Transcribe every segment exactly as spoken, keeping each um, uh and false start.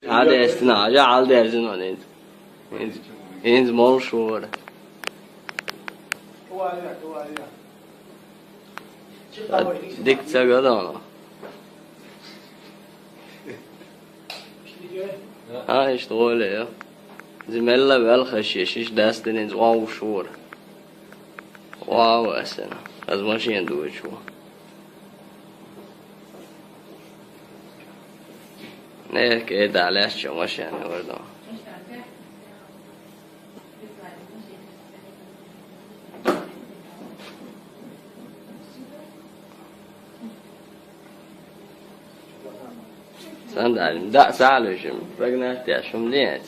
Хьадестина, хьажа, хьалдерзина ван хӀинца. ХӀинца, хӀинца молуш вара. Дика ца гадана. А, иштта гӀоле, я. Зи мелла велхаш еш, иш дастина хӀинца ван вуш вара. Вау, асена. Аз машина дуйчу. Не, кеда лаьцча машина вардан. Сандалин, да, салюшим, прогнать я, шум нет.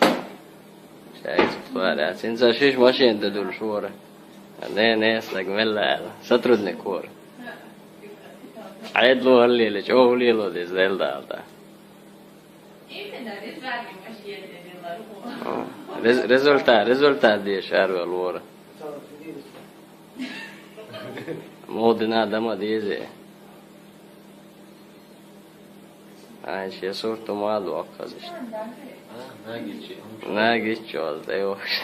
Шайц, тваря, син за шиш машина да дур шура. Не, не, стаг мелла, сотрудник вара. Хьедло хӀаллелича, о, хӀаллело деза, дел далда. Рез-, результат, результат деш арвел вара. Модина дама дезе. Ай, ши сурту ма доккхазиш. Нагичи. Нагичи, аз, дай вахш.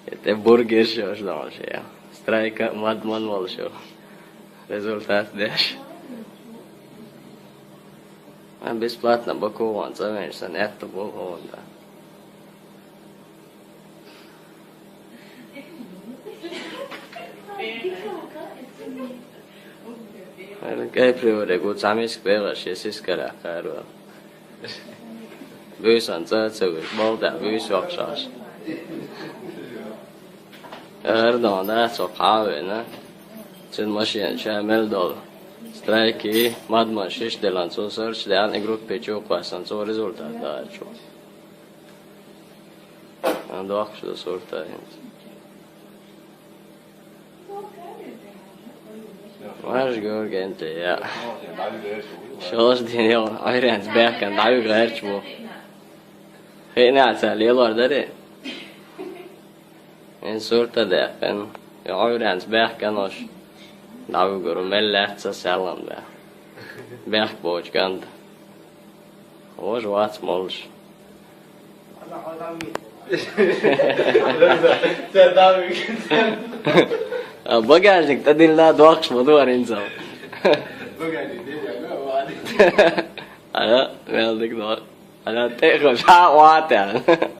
Это бургер шош дома шея. Страйка мадман вал шо. Результат деш. А бесплатно бакован, замеш сан это бол онда. Кай приоре гу цамис квера ши сискара карва. Буьйсан ца ца виш, болда буьйс вахшаш. Эрдон да, цо кхавена. Цин машин ша мел дол. Страйки, мадман шиш делан цо сарч де, ан группе чу квасан цо результат да чу. Ан дохш да сурта хинц. Ваш Георгий, я. Шош дин йо, айренц бехкан, даю герч бу. Хейна ца лелор даре. Эн сурта дехкан, йо, айренц бехкан ош. Даю гуру мел лехца салам бе. Бехк боч ганд. Ож вац молш. А багажник тадилла дохш ма дуар инзал. Ана, мелдик дуар. Ана, те хош, ха, ватя.